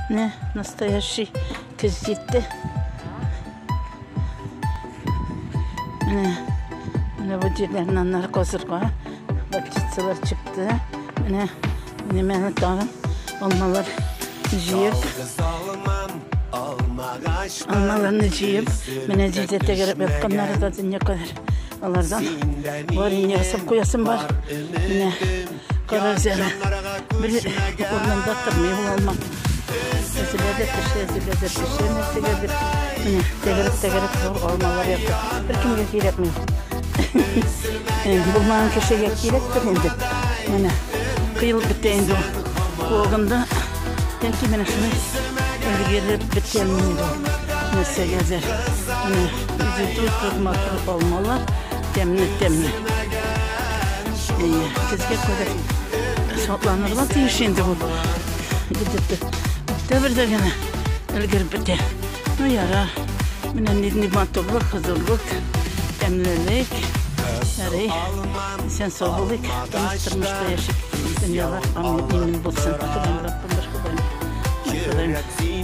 Менә настоящий көз җитте. Менә менә бу җирләрне аннары казырга горчицалар чыкты. Менә менә тагын алмалар җыеп. Алмаларны җыеп, менә җирдә тәгәрәп ятканнары да дөнья кадәр. Алардан варенье ясап куясым бар. Менә карагыз әле. Бер урынында тормый ул алма. Өзелә дә төшә, өзелә дә төшә нәрсәгәдер. Менә тәгәрәп-тәгәрәп зур алмалар ята. Беркемгә кирәкми. Булмаган кешегә кирәктер инде. Менә кыелып бетә инде ул. Куагында яки менә шулай өлгереп беткән инде ул. Нәрсәгәдер. Менә үзе тут матур алмалар. Тәмле, тәмле. Әйе, көзгә кадәр сакланырга тиеш инде бу. Где-то октябрьдә генә өлгереп бетә. Ну, ярар. Менә нинди матурлык, хозурлык, тәмлелек. Ярый. Исән сау булыйк, тыныч тормышта яшик. Дөньялар амин, имин булсын. Ходаем, Раббым, бер Ходаем. Ходаем.